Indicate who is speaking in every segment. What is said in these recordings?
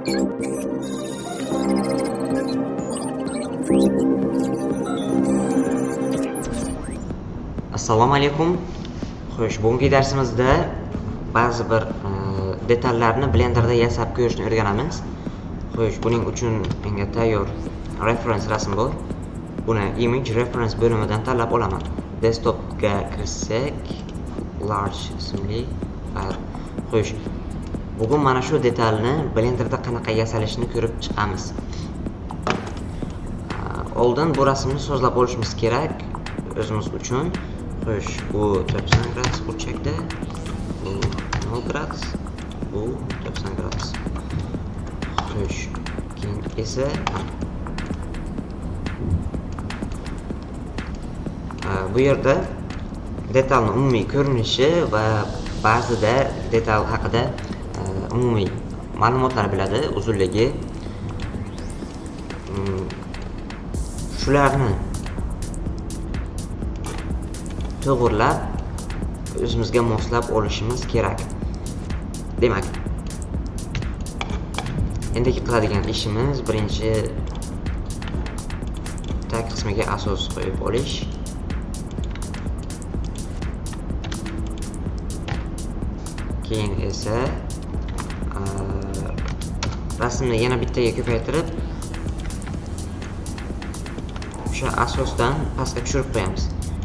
Speaker 1: Assalomu alaykum. Xo'sh, bugungi darsimizda ba'zi bir detallarni Blenderda yasab ko'rishni o'rganamiz. Xo'sh, buning uchun menga tayyor reference rasm bor. Buni image reference bo'limidan tanlab olaman. Desktopga kirsak, large ismli fayl. Xo'sh, bugun mana shu detalni Blenderda qanaqa yasalishini ko'rib chiqamiz. Oldin bu rasmni sozlab olishimiz kerak o'zimiz uchun. Xo'sh, bu 90 gradus burchakda, bu 0 gradus, bu 90 gradus. Xo'sh, keyin esa bu yerda detalni umumiy ko'rinishi va ba'zida detal haqida umumiy ma'lumotlar biladi, uzunligi. Shularni to'g'irlab o'zimizga moslab olishimiz kerak. Demak, endigi qiladigan ishimiz birinchi tag qismiga asos qo'yib olish. Keyin esa rasmni yana bittaga ko'paytirib o'sha asosdan pastga tushirib qo'yamiz.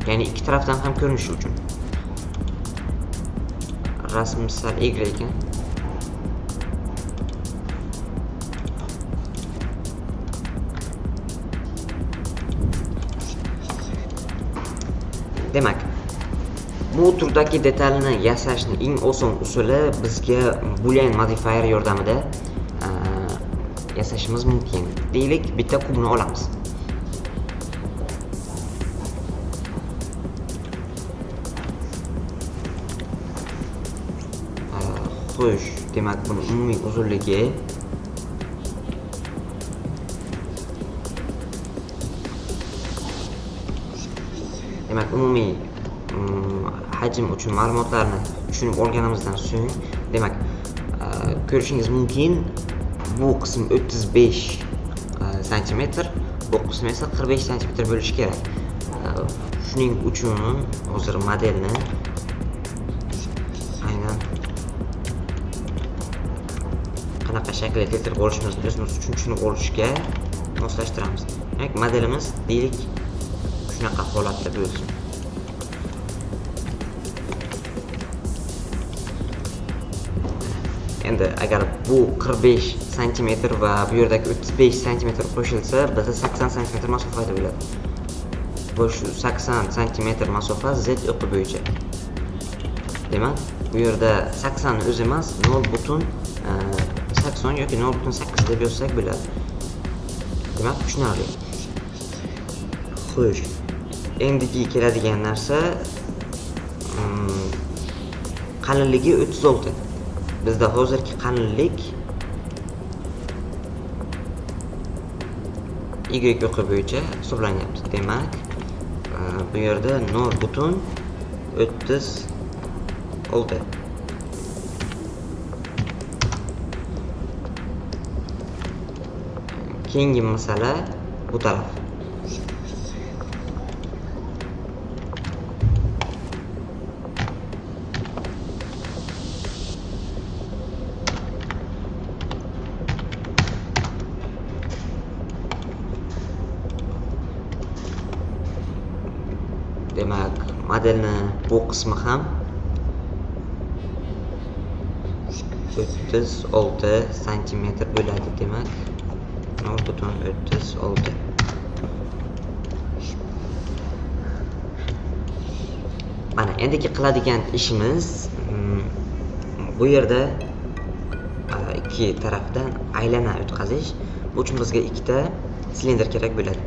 Speaker 1: Ya'ni ikki tarafdan ham ko'rinishi uchun. Rasm sal egri ekan. Demak, bu turdagi detalni yasashning eng oson usuli bizga Boolean modifier yordamida yasashimiz mumkin. Deylik, bitta kubni olamiz. Xo'sh, demak, buni umumiy uzunligi demak, umumiy hajm uchun ma'lumotlarni tushunib olganimizdan so'ng, demak, ko'rishingiz mumkin, bu qism 35 santimetr, bu qism esa 45 santimetr bo'lishi kerak. Shuning uchun hozir modelni aynan qanaqa shaklga keltirib olishimizni o'zimiz uchun tushunib olishga moslashtiramiz. Demak, modelimiz deylik shunaqa holatda bo'lsin. Endi agar bu 45 santimetr va bu yerdagi 35 santimetr qo'shilsa, bizda 80 santimetr masofa paydo bo'ladi. Bu shu 80 santimetr masofa z o'qi bo'yicha. Demak, bu yerda 80 o'zi emas, nol butun, sakson yoki nol butun sakkiz deb yozsak bo'ladi. Demak, tushunarli. Xo'sh, endigi keladigan narsa, qalinligi 36. Bizda hozirgi qalinlik Y o'qi bo'yicha hisoblanyapti. Demak, bu yerda nol butun o'ttiz olti. Keyingi masala bu taraf. Demak, modelni bu qismi ham 36 santimetr bo'ladi. Demak, nol butun o'ttiz olti. Mana endigi qiladigan ishimiz, bu yerda, ikki tarafdan aylana o'tkazish. Bu uchun bizga ikkita silindr kerak bo'ladi.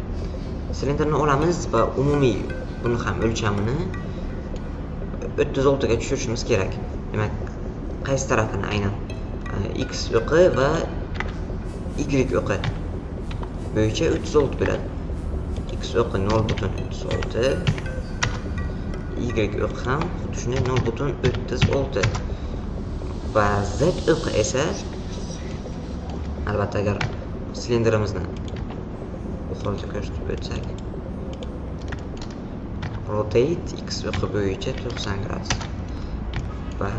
Speaker 1: Silindrni olamiz va umumiy buni ham o'lchamini 36 ga tushirishimiz kerak. Demak, qaysi tarafini aynan? X o'qi va Y o'qi bo'yicha 36 bo'ladi. X o'qi nol butun o'ttiz olti, Y o'qi ham xuddi shunday nol butun o'ttiz olti va Z o'qi esa Albatta, agar silindrimizni bu holda ko'rsatib o'tsak, rotate x o'qi bo'yicha 90 gradus va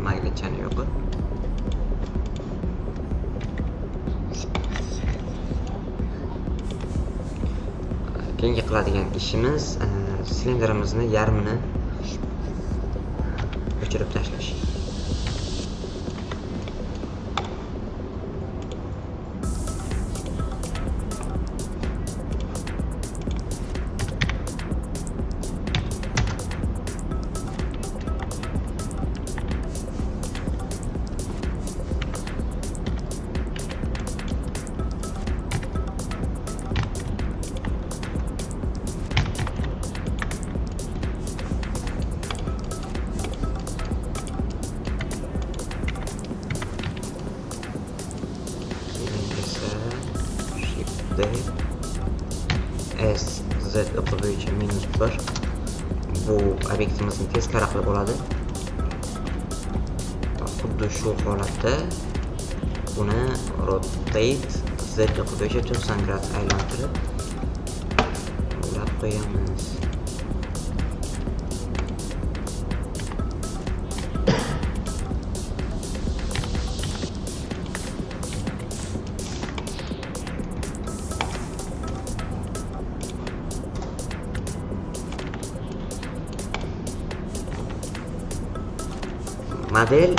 Speaker 1: magnitchani yo'qi. Keyingi qiladigan ishimiz silindrimizni yarmini o'chirib tashlash. S Z o'qi bo'yicha -1. Bu obyektimizni teskari qilib oladi. Xuddi shu holatda buni rotate Z o'qi bo'yicha 90 gradus aylantirib ulab qo'yamiz. Model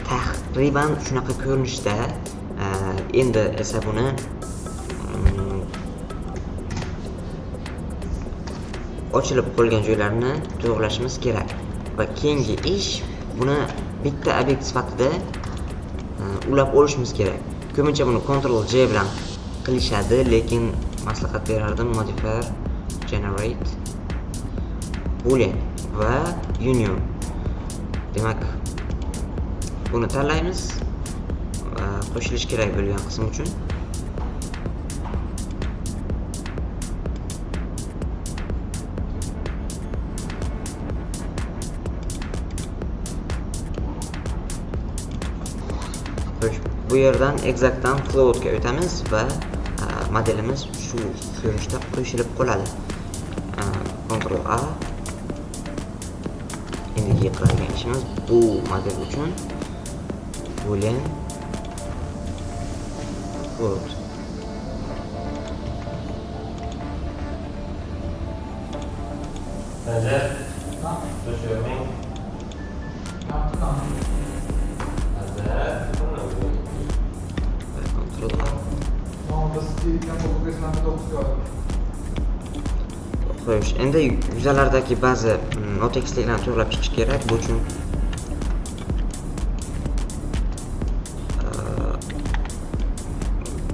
Speaker 1: taqriban shunaqa ko'rinishda. Endi esa buni ochilib qolgan joylarini to'g'rilashimiz kerak va keyingi ish buni bitta obyekt sifatida ulab olishimiz kerak. Ko'pincha buni Ctrl J bilan qilishadi, lekin maslahat berardim modifier generate boolean va union. Demak, buni tanlaymiz va qo'shilish kerak bo'lgan qism uchun. Xo'sh, bu yerdan exactdan floatga o'tamiz va modelimiz shu ko'rinishda qo'shilib qoladi. Ctrl A. Endigi qiladigan ishimiz bu model uchun boolean float.
Speaker 2: Sanjar, qo'shilmang.
Speaker 1: Ctrl A. Xo'sh, endi yuzalardagi ba'zi notekisliklarni to'g'rilab chiqish kerak. Bu uchun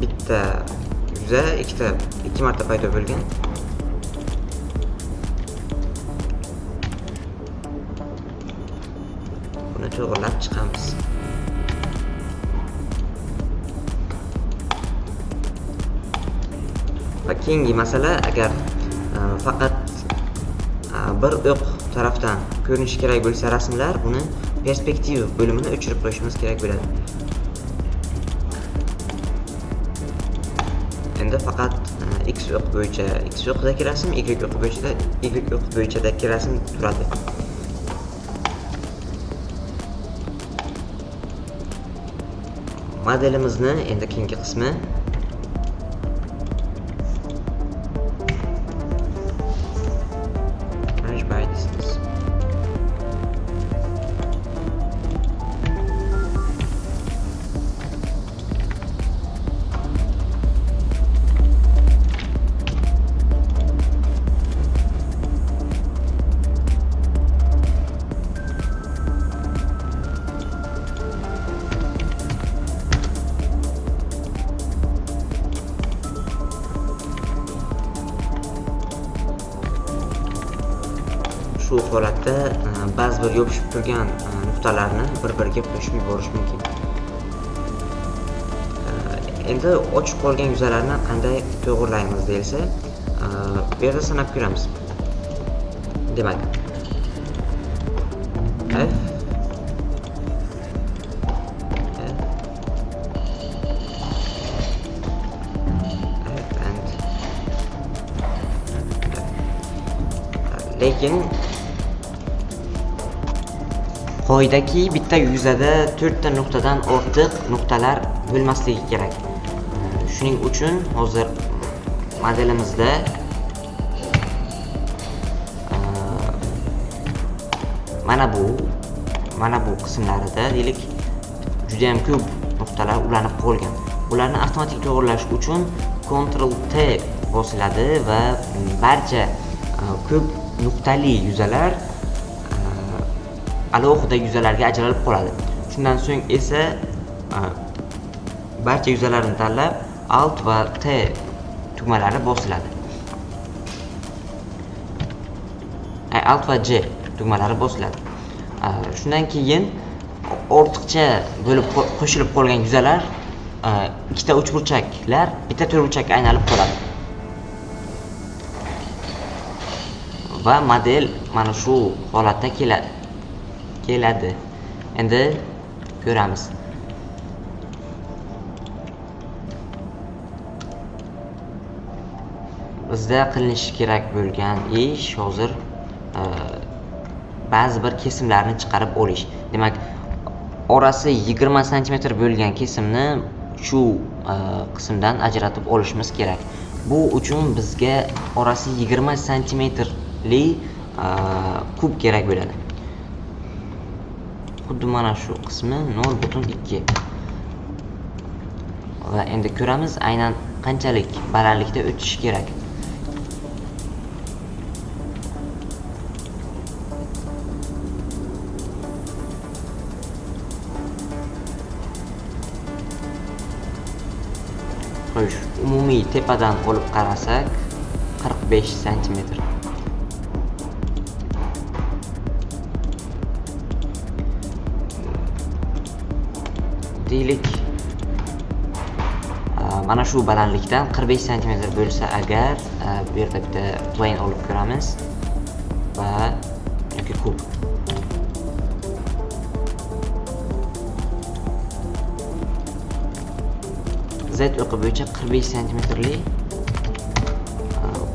Speaker 1: bitta yuza ikki marta paydo bo'lgan. Buni to'g'rilab chiqamiz. Va keyingi masala, agar faqat bir o'q tarafdan ko'rinishi kerak bo'lsa rasmlar, buni perspektiv bo'limini o'chirib qo'yishimiz kerak bo'ladi. Endi faqat x o'q bo'yicha x o'qidagi rasm, y o'q bo'yicha y o'q bo'yichadagi rasm turadi. Modelimizni endi keyingi qismi by distance. Shu holatda ba'zi bir yopishib turgan nuqtalarni bir-biriga qo'shib yuborish mumkin. Endi ochiq qolgan yuzalarni qanday to'g'rilaymiz deyilsa, bu yerda sanab ko'ramiz. Demak, F F F and F. Lekin qoidaki bitta yuzada 4 ta nuqtadan ortiq nuqtalar bo'lmasligi kerak. Shuning uchun hozir modelimizda mana bu qismlarida deylik juda ham ko'p nuqtalar ulanib qolgan. Bularni avtomatik to'g'rilash uchun Ctrl T bosiladi va barcha ko'p nuqtali yuzalar alohida yuzalarga ajralib qoladi. Shundan so'ng esa barcha yuzalarni tanlab Alt va T tugmalari bosiladi. Alt va J tugmalari bosiladi. Shundan keyin ortiqcha bo'lib qo'shilib qolgan yuzalar, ikkita uchburchaklar bitta to'rtburchakka aylanib qoladi. Va model mana shu holatda keladi. Endi ko'ramiz. Bizda qilinishi kerak bo'lgan ish hozir ba'zi bir kesimlarni chiqarib olish. Demak, orasi 20 santimetr bo'lgan kesimni shu qismdan ajratib olishimiz kerak. Bu uchun bizga orasi 20 santimetrli kub kerak bo'ladi. Xuddi mana shu qismi 0.2. Va endi ko'ramiz aynan qanchalik balandlikda o'tishi kerak. Xo'sh, umumiy tepadan olib qarasak 45 santimetr. Deylik, mana shu balandlikdan 45 santimetr bo'lsa agar, bu yerda bitta plane olib ko'ramiz va yoki kub. Z o'qi bo'yicha 45 santimetrli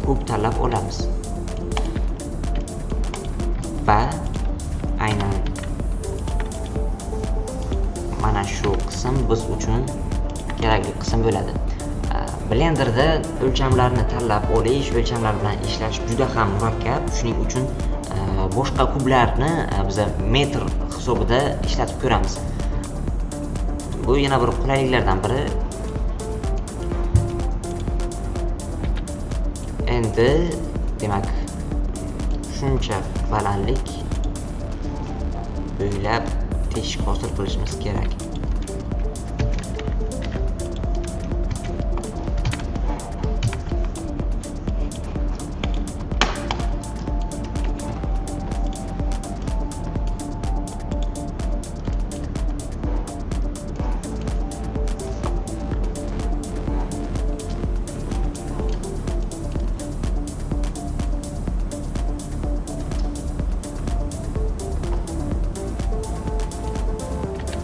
Speaker 1: kub tanlab olamiz. Va aynan mana shu qism biz uchun kerakli qism bo'ladi. Blenderda o'lchamlarni tanlab olish, o'lchamlar bilan ishlash juda ham murakkab. Shuning uchun boshqa kublarni biz metr hisobida ishlatib ko'ramiz. Bu yana bir qulayliklardan biri. Endi demak shuncha balandlik bo'ylab teshik hosil qilishimiz kerak.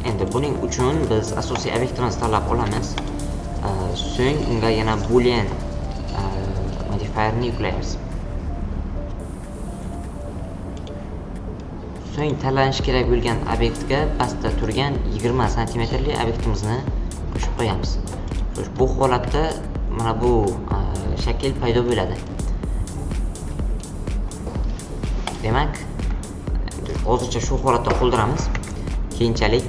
Speaker 1: Endi buning uchun biz asosiy obyektimizni tanlab olamiz. So'ng unga yana boolean modifierni yuklaymiz. So'ng tanlanishi kerak bo'lgan obyektga pastda turgan 20 santimetrli obyektimizni qo'shib qo'yamiz. Xo'sh, bu holatda mana bu shakl paydo bo'ladi. Demak, hozircha shu holatda qoldiramiz. Keyinchalik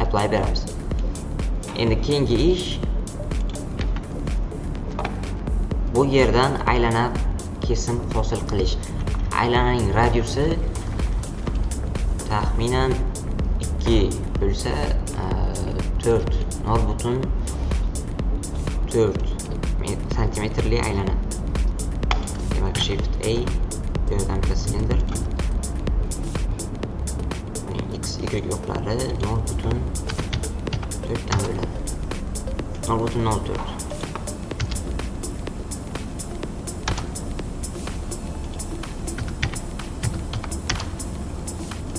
Speaker 1: apply beramiz. Endi keyingi ish bu yerdan aylana kesim hosil qilish. Aylananing radiusi taxminan 2 bo'lsa, 4, 0.4 santimetrli aylana. Demak, Shift A, bu yerdan bitta silindr. X, Y yo'qlari 0.4 0,4 dan bo'ladi. 0,04.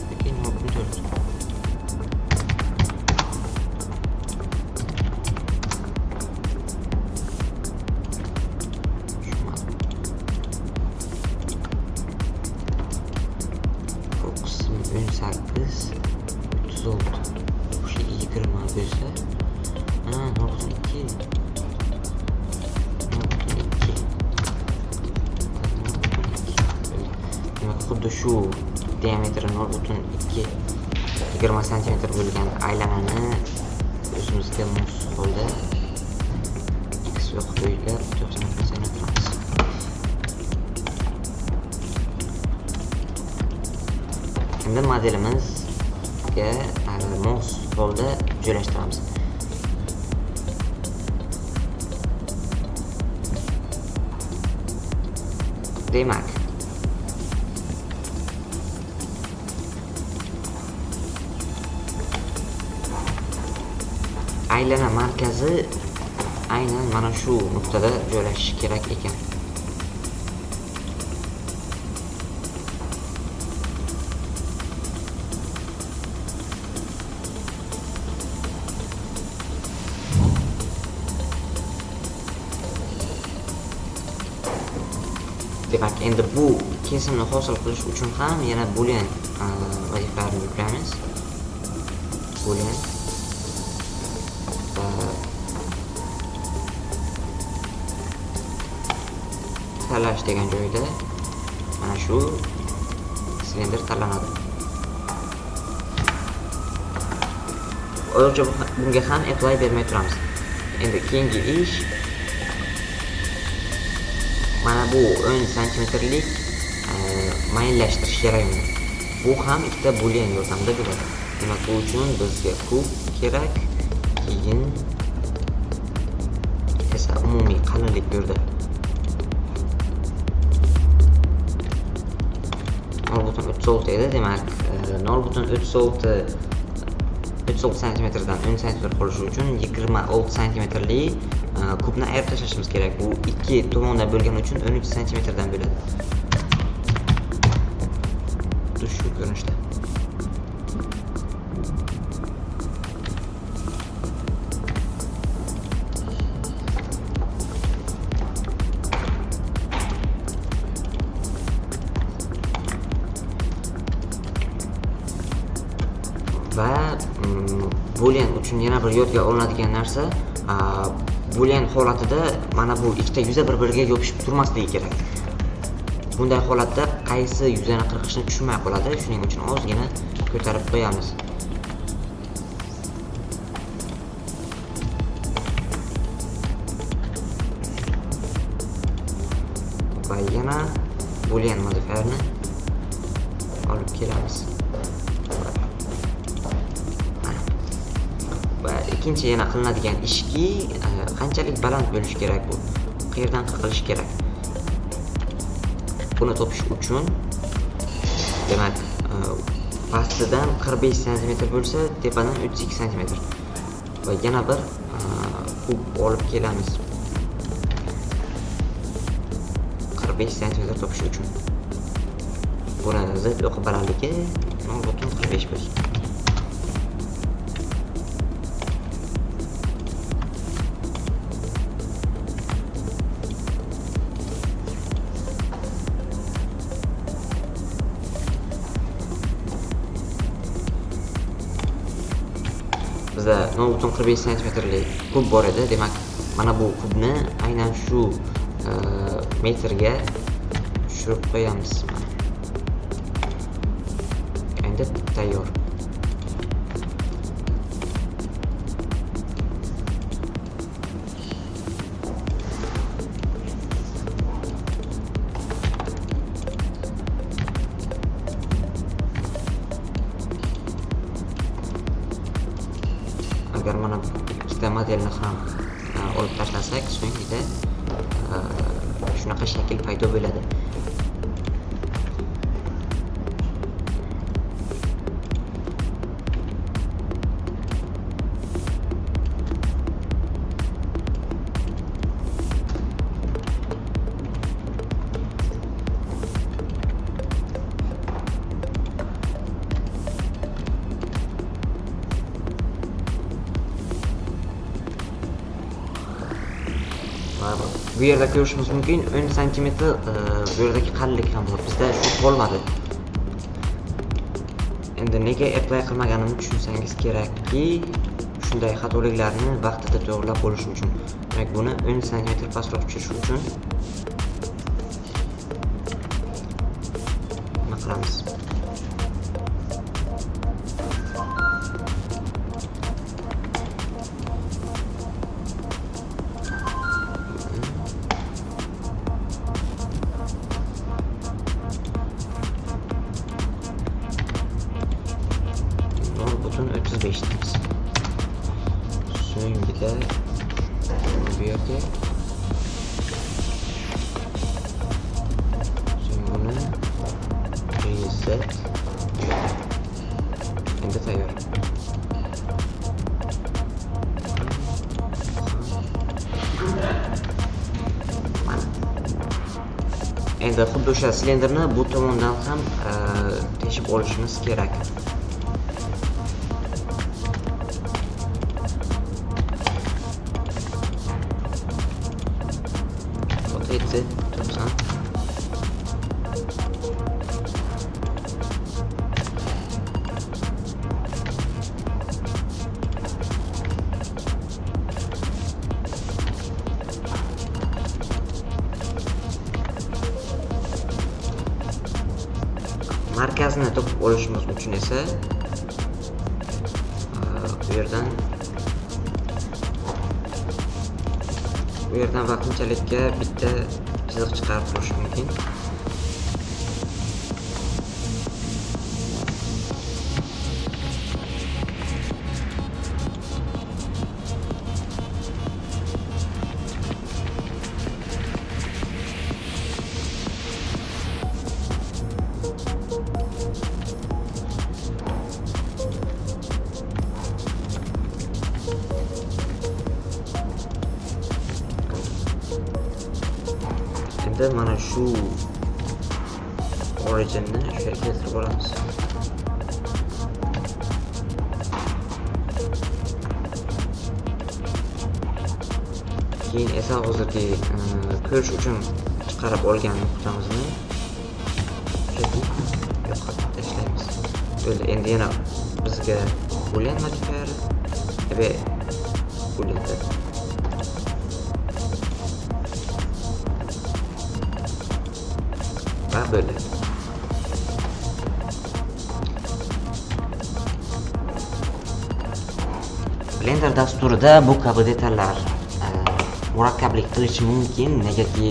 Speaker 1: Yoki 0,4. Tushunmadim. Bu qism 18, 36. O'sha 20 bo'lsa, ha, 0,2. 0,2. 0,2. Demak, xuddi shu diametri 0,2 20 santimetr bo'lgan aylanani o'zimizga mos holda x o'q bo'ylab 90 gradus aylantiramiz. Endi modelimizga mos holda joylashtiramiz. Demak, aylana markazi aynan mana shu nuqtada joylashishi kerak ekan. Demak, endi bu kesimni hosil qilish uchun ham yana boolean vazifalarini yuklaymiz. Boolean va tanlash degan joyda mana shu silindr tanlanadi. Hozircha bunga ham apply bermay turamiz. Endi keyingi ish mana bu 10 santimetrlik mayillashtirish jarayoni. Bu ham ikkita boolean yordamida bo'ladi. Demak, bu uchun bizga kub kerak, keyin esa umumiy qalinlik bu yerda 0,36 edi. Demak, 0,36 36 santimetrdan 10 santimetr qolishi uchun 26 santimetrli kubni ayirib tashlashimiz kerak. Bu ikki tomondan bo'lgani uchun 13 santimetrdan bo'ladi. Xuddi shu ko'rinishda. Va boolean uchun yana bir yodga olinadigan narsa, boolean holatida mana bu ikkita yuza bir-biriga yopishib turmasligi kerak. Bunday holatda qaysi yuzani qirqishni tushunmay qoladi, shuning uchun ozgina ko'tarib qo'yamiz. Va yana boolean modifierni olib kelamiz. Va ikkinchi yana qilinadigan ishki, qanchalik baland bo'lishi kerak bu? Qayerdan qirqilishi kerak? Buni topish uchun demak, pastidan 45 santimetr bo'lsa, tepadan 32 santimetr. Va yana bir kub olib kelamiz. 45 santimetr topish uchun. Buni z o'qi balandligi 0,45 bo'lsin. Bizda 0,45 santimetrlik kub bor edi. Demak, mana bu kubni aynan shu metrga tushirib qo'yamiz. Endi tayyor. Agar mana ikkita modelni ham olib tashlasak, so'ngida shunaqa shakl paydo bo'ladi. Va bu yerda ko'rishimiz mumkin 10 sm bu yerdagi qalinlik ham bor. Bizda shu qolmadi. Endi nega apply qilmaganimni tushunsangiz kerakki, shunday xatoliklarni vaqtida to'g'rilab olish uchun. Demak, buni 10 sm pastroq tushirish uchun nima qilamiz? Butun 35 deymiz. So'nggida bu yerga, so'ng buni reset. Endi tayyor. Mana. Endi xuddi o'sha silindrni bu tomondan ham teshib olishimiz kerak. Rotate 90. Markazni topib olishimiz uchun esa bu yerdan vaqtinchalikka bitta chiziq chiqarib turish mumkin. Endi mana shu originni shu yerga keltirib olamiz. Keyin esa hozirgi ko'rish uchun chiqarib olgan nuqtamizni yo'qotib tashlaymiz. Bo'ldi, endi yana bizga boolean modifier va boolean va bo'ldi. Blender dasturida bu kabi detallar murakkablik qilishi mumkin, negaki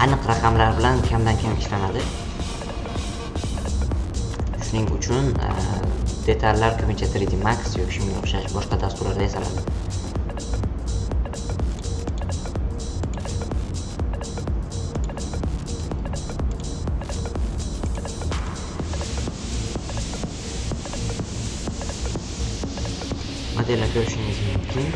Speaker 1: aniq raqamlar bilan kamdan kam ishlanadi. Shuning uchun detallar ko'pincha 3D Max yoki shunga o'xshash boshqa dasturlarda yasaladi. Modelni ko'rishingiz mumkin.